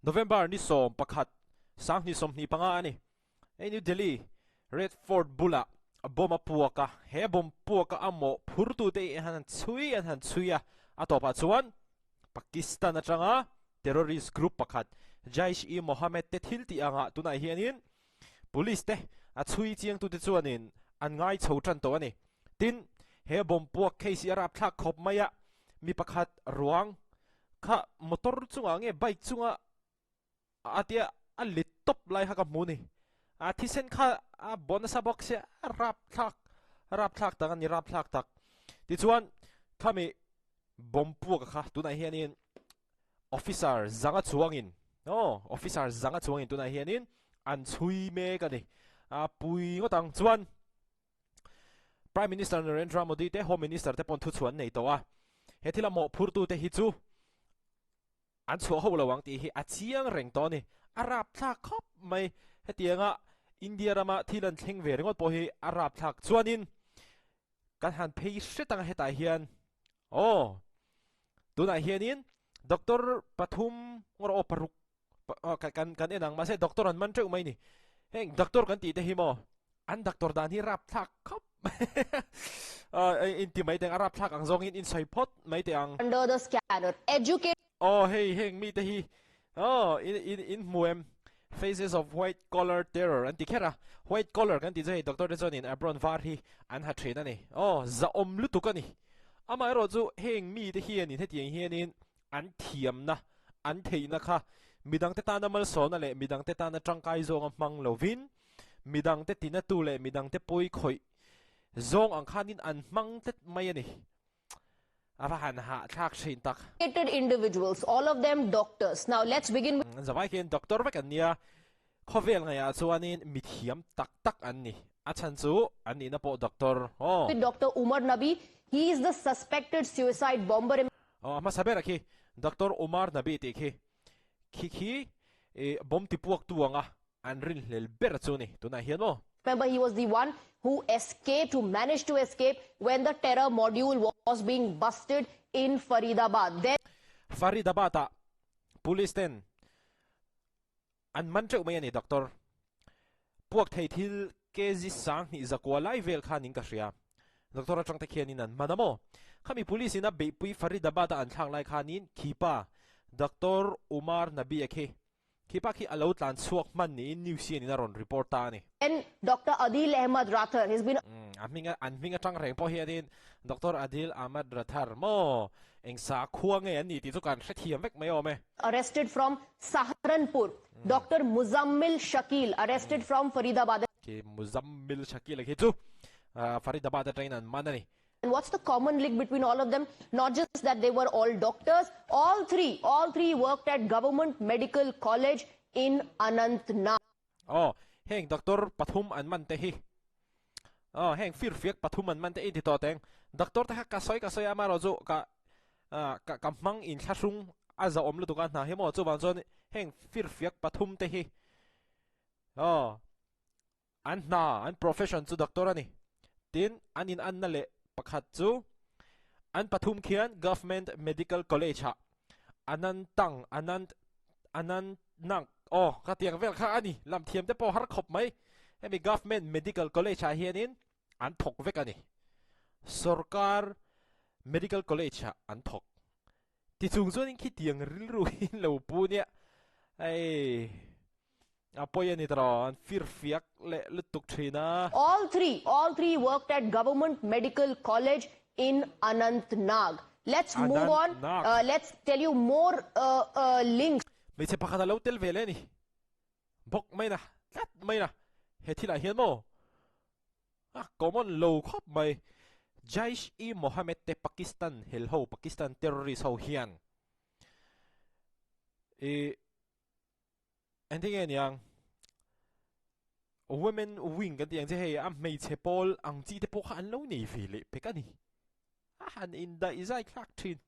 November ni 11, 2025 a ni. Hei New Delhi Red Fort bulah bomb a puak a, he bomb puaka a mawh phurtute hi an han chhui an han chhui a, a tawpah chuan Pakistan atanga terrorist group pakhat Jaish-e-Mohammed te thil tih angah tunah hianin police te a chhui chiangtute chuanin an ngai chho tan tawh a ni. Tin, he bomb puak case hi a rapthlak khawp mai a, mi pakhat ruang kha motor chungah nge bike chunga a tia a lit tawp lai kha ka hmu ni. A thisen kha a baw nasa bawk sia a rapthlak a rapthlak tak a ni rapthlak tak. Tichuan khami bomb puak kha tunah hianin officer zanga chuangin aw officer zanga chuangin tunah hianin an chhui mek a ni. A pui ngawt ang chuan Prime Minister Narendra Modi te Home Minister te pawn thuchhuah an nei tawh a. He thila mawhphurtute hi chu An chhuah ho lo ang tih hi a chiang reng tawh a ni. A rapthlak khawp mai. Hetianga India rama thil an thleng ve ringawt pawh hi a rapthlak. Chuanin kan han phei hret ang a hetah hian aw tunah hianin doctor pathum ngawr aw paruk kan kan en ang mahse doctor an man teuh mai ni. Heng doctor kan tih te hi maw An doctor dan hi rapthlak khawp in ti mai teh ang, a rapthlak ang zawngin in sawi phawt mai teh ang. Under the scanner, educate. Aw hei heng mite hi aw in in in hmu em? Faces of white collar terror an ti kher a, white collar kan tih chu hei doctor te chuanin apron var hi an ha thin a ni. Aw zahawm lutuk a ni. Amaherawh chu heng mite hianin hetiang hianin an thiamna, an theihna kha midangte tana malsawmna leh midangte tana tangkai zawnga hmang lovin midangte tinatu leh midangte pawi khawih zawng ang khanin an hmang tlat mai a ni. A va han hahthlak thin tak. Individuals, all of them doctors. Now let's begin with. An zavai khian doctor vek an nia, khawvel ngaihah chuanin mithiam tak tak an ni. A chhan chu an nihna pawh doctor aw. With Doctor Umar Nabi, he is the suspected suicide bomber. Aw a hmasa ber a khi Doctor Umar Nabi tih khi khi khi i bomb ti puak tu anga an rinhlel ber chu ni tunah hian maw. Remember he was the one who escaped, who managed to escape when the terror module was being busted in Faridabad. Then. Faridabad ah police ten an man teuh mai a ni Doctor. Puak thei thil kg 2900 lai vel khan in ka hria. Doctor atang te khianin an man a maw? Khami police in a beihpui Faridabad a an thlak lai khanin khipa Doctor Umar Nabi a khi khipa khi a lo tlan chhuak hman niin news hianin a rawn report ta a ni. Then Doctor Adil Ahmad Rathar has been. A hming an hming atang reng pawh hianin Doctor Adil Ahmad Rathar maw eng sakhua nge an ni tih chu kan hrethiam vek mai awm e. Arrested from Saharanpur, Doctor Muzammil Shakeel arrested from Faridabad. Khi Muzammil Shakeel a khi chu Faridabad atangin an man a ni. And what's the common link between all of them? Not just that they were all doctors, all three, all three worked at Government Medical College in Anantnag. Aw, heng doctor pathum an man te hi. Aw, heng firfiak pathum an man te in ti tawh teng. Doctor te kha ka sawi ka sawi a, amaherawh chu ka ka ka hmang inthlahrung a zahawm lutuk a hna hi maw chuvang chuan heng firfiak pathum te hi aw an hna an profession chu doctor a ni. Tin, an in anna leh pakhat chu an pathum khian Government Medical College ah Anantang Anant Anantnag aw ka tiang vel kha a ni lam thiam te pawh har khawp mai. Hemi Government Medical College ah hianin an thawk vek a ni. Sorkar Medical College ah an thawk. Tichung chuanin khitiang rilru hi lo pu nia hei a pawi a ni tawh an fir fiak leh lutuk thin a. All three, all three worked at Government Medical College in Anantnag. Let's move on. Anantnag. Uh, let's tell you more uh, uh, links. Hmeichhe pakhat a lo tel ve leh a ni. Bawk mai na, tlat mai na. He thilah hian maw? A common lo khawp mai. Jaish-e-Mohammed te Pakistan hel ho, Pakistan terrorist ho hian i engtin nge niang women wing kan tih ang che hei a hmeichhe pawl ang chi te pawh kha an lo nei ve leh pek a ni. A han indaih zai thlak thin.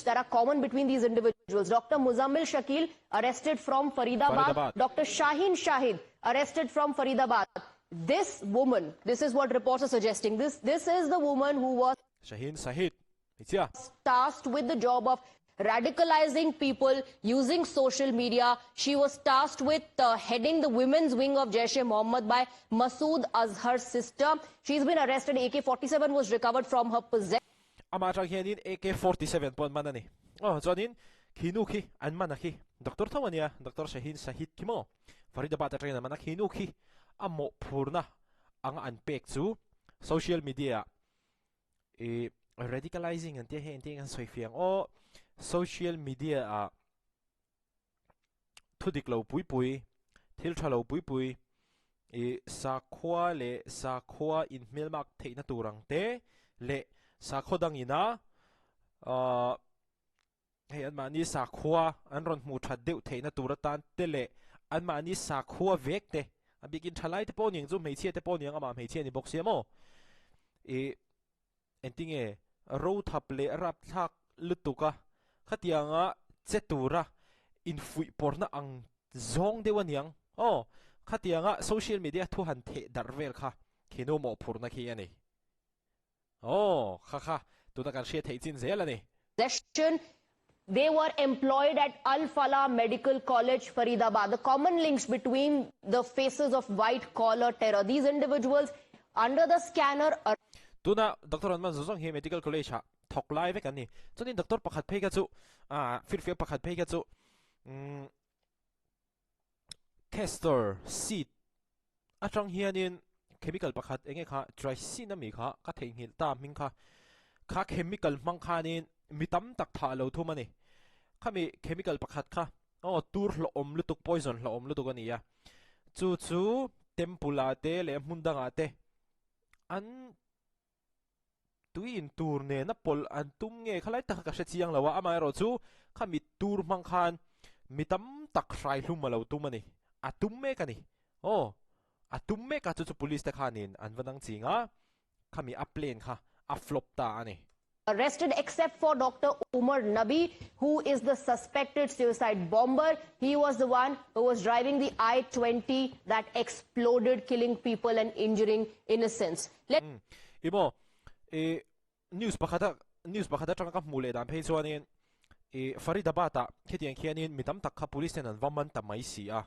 That are common between these individuals. Dr. Muzammil Shakeel arrested from Faridabad. Faridabad. Dr. Shaheen Shahid arrested from Faridabad. This woman, this is what reports are suggesting. This this is the woman who was Shaheen Shahid. Hmeichhia. tasked with the job of radicalizing people using social media. She was tasked with uh, heading the women's wing of Jaish-e-Mohammed by Masood Azhar's sister. She's been arrested. AK-47 was recovered from her possession. Amah atang hianin AK-47 pawh an man a ni. Aw, chuanin khi nu khi an man a khi. Doctor tho a nia, Doctor Shaheen Shahid khi maw? Faridabad atangin an man a, khi nu khi a mawhphurna anga an pek chu social media ah ih radicalizing an tia hei engtin nge an sawi fiang aw, social media ah thu dik lo pui pui, thil tha lo pui pui ih sakhua leh sakhua inhmelmak theihna tur ang te leh sakhaw dangina ahh hei anmahni sakhua an rawn hmuh that deuh theihna tur atan te leh anmahni sakhua vek te a bikin thalai te pawh niang chu hmeichhia te pawh niang amah hmeichhia ni bawk sia maw ih Engtinge rothap leh rapthlak lutuk a, khatianga che tura infuih pawrna ang zawng deuh aniang. Aw, khatianga social media thu han theh darh vel kha khinu mawhphurhna khi a ni. Aw, kha kha tuna kan hriat theih chin zel a ni. Possession, They were employed at Al Falah Medical College, Faridabad. The common links between the faces of white collar terror. These individuals under the scanner. Tuna Doctor an man zawng zawng hi Medical College ah thawk lai vek an ni. Chuanin Doctor pakhat phei kha chu ah firfiak pakhat phei kha chu umm Castor seed atang hianin chemical pakhat eng nge kha tricin ami kha ka theihnghilh ta hming kha kha chemical hmang khanin mi tam tak thah lo thum a ni. Khami chemical pakhat kha aw tur hlawhawm lutuk poison hlawhawm lutuk a ni a. Chu chu temple ah te leh hmun dangah te an Tui in tur nena pawlh an tum nge khalai tak kha ka hre chiang lo a, amaherawhchu kha mit tur hmang khan mi tam tak hrai hlum a lo tum a ni, a tum mek a ni. Aw, a tum mek a, chu chu police te khanin an va dang ching a, khami a plan kha a flop ta a ni. Arrested except for Doctor Umar Nabi who is the suspected suicide bomber. He was the one who was driving the I-20 that exploded killing people and injuring innocents. Let. Umm i maw i news pakhat a news pakhat atanga ka hmuh leh dan phei chuanin i Faridabad ah khitiang khianin mi tam tak kha police ten an va man ta mai si a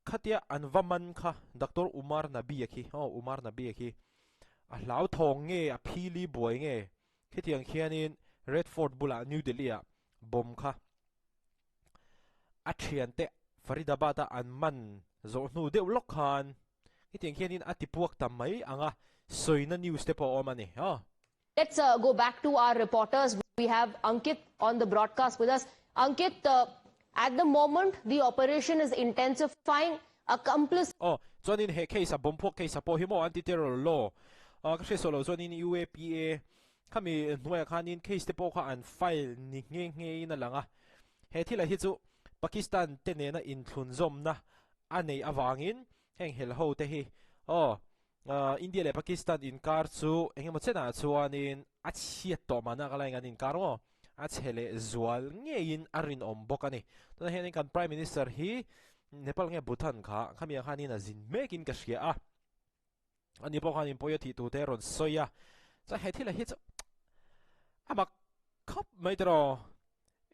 khatia an va man kha Doctor Umar Nabi a khi aw Umar Nabi a khi a hlauthawng nge a phili buai nge khitiang khianin Red Fort bulah New Delhi ah bomb kha a thiante Faridabad a an man zawh hnu deuh lawk khan hetiang hianin a ti puak ta mai ang a, sawina news te pawh a awm a ni. Aw. Let's go back to our reporters. We have Ankit on the broadcast with us. Ankit, at the moment the operation is intensifying. Accomplice. Aw, chuanin he case a bomb phuak case a pawh hi maw anti-terror law ka hriat suah loh chuanin UAPA Khami hnuaiah khanin case te pawh kha an file ni nghe nghe in a lang a. He thila hi chu Pakistan te nena inthlunzawmna a neih avangin heng hel ho te hi aw India leh Pakistan inkar chu engemaw chenah chuanin a chhiat tawh mahna ka lain an inkar maw a chhe leh zual ngeiin a rinawm bawk a ni. Tunah hianin kan Prime Minister hi Nepal nge Bhutan kha khami ang khanin a zin mekin ka hria a. Ani pawh khan inpawi a thih tur te a rawn sawi a, chuan he thil ah hi chu a mak khawp mai tiraw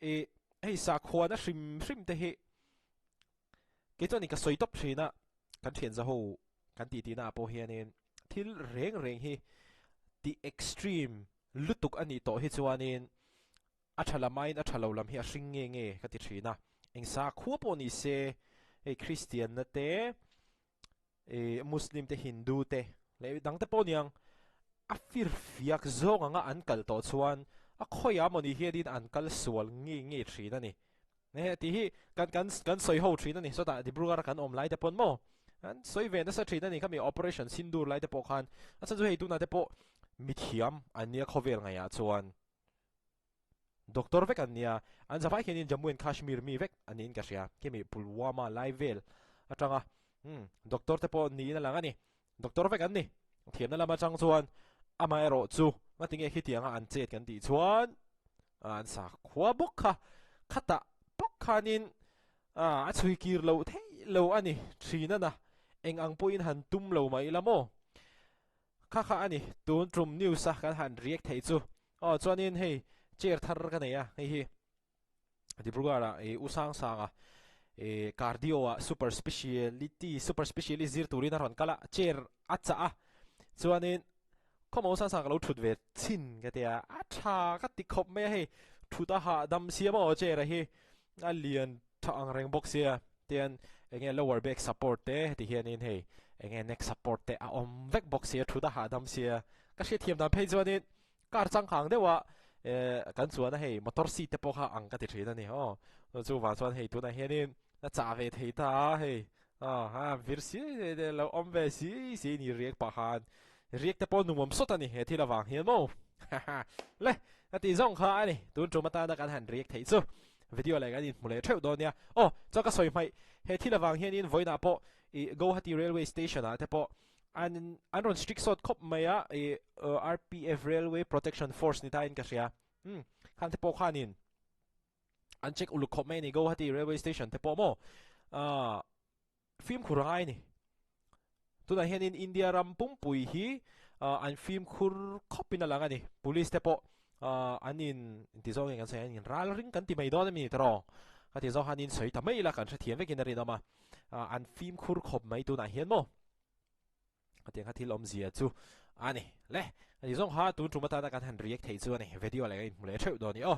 ih hei sakhuana hrim hrim te hi kei chuan in ka sawi tawp thin a, kan thian zaho kan tih tihna ah pawh hianin thil reng reng hi tih extreme lutuk a nih tawh hi chuanin a tha lam aiin a tha lo lam hi a hring nge nge ka ti thin a, eng sakhua pawh ni se hei Kristianna te ih Muslim te Hindu te leh dang te pawh niang a fir fiak zawng anga an kal tawh chuan a khawiah mawni hianin an kal sual ngei ngei thin a ni. Ehe tih hi kan kan kan sawi ho thin a ni sawtah Dibrugarh a kan awm lai te pawn maw an sawi ve nasa thin a ni khami Operation Sindoor lai te pawh khan a chhan chu hei tunah te pawh mithiam an nia khawvel ngaihah chuan Doctor vek an nia, an zavai hianin Jammu and Kashmir mi vek a niin ka hria, khimi Pulwama lai vel atanga umm doctor te pawh niin a lang a ni, doctor vek an ni, thiamna lam atang chuan amaherawh chu ngatinge khitianga an chet kan tih chuan an sakhua bawk kha khatah bawk khanin a chhui kir loh theih lo a ni thin a na, eng ang pawhin han tum lo mai ila maw. Kha kha a ni, tun tum news a kan han react theih chu. Aw chuanin hei chair thar ka nei a hei hi Dibrugarh ah ih U Sangsanga ih cardio ah super speciality super specialist zir turin a rawn kal a chair a chah a chuanin khawmaw U Sangsanga ka lo thut ve chhin ka tia a tha ka ti khawp mai a hei thut a hahdam sia maw chair a hi a lian tha ang reng bawk sia tian eng nge lower back support te heti hianin hei eng nge neck support te a awm vek bawk sia thut a hahdam sia ka hriatthiam dan phei chuanin Car changkang deuha kan chuan a hei motor seat te pawh kha ang ka ti thin a ni aw. Chuvang chuan hei tunah hianin a chah ve thei ta a hei a vir si lo awm ve si si ni riak pah khan riak te pawh nuam sawt a ni he thil avang hian maw le a tih zawng kha a ni tun tum atana kan han riak theih chu video leh kan inhmu leh theuh dawn nia aw chuan ka sawi hmaih he thil avang hianin vawiinah pawh ih Guwahati railway station ah te pawh An an rawn strict sawt khawp mai a, ih RPF Railway Protection Force ni ta in ka hria. Umm khan te pawh khanin an check uluk khawp mai a ni Guwahati Railway Station te pawh maw ah fimkhur a ngai a ni. Tunah hianin India ram pumpui hi ah an fimkhur khawpin a lang a ni. Police te pawh ah an in ti zawng nge kan sawi an in ral ring kan ti mai dawn a mi tiraw? Ka ti zawng khan in sawi ta mai ila kan hrethiam vekin a rinawm a, ah an fimkhur khawp mai tunah hian maw. Hetiang kha thil awmzia chu a ni. Le, ani zawng kha tun tum atana kan han react theih chu a ni. Video leh kan inhmu leh theuh dawn i aw.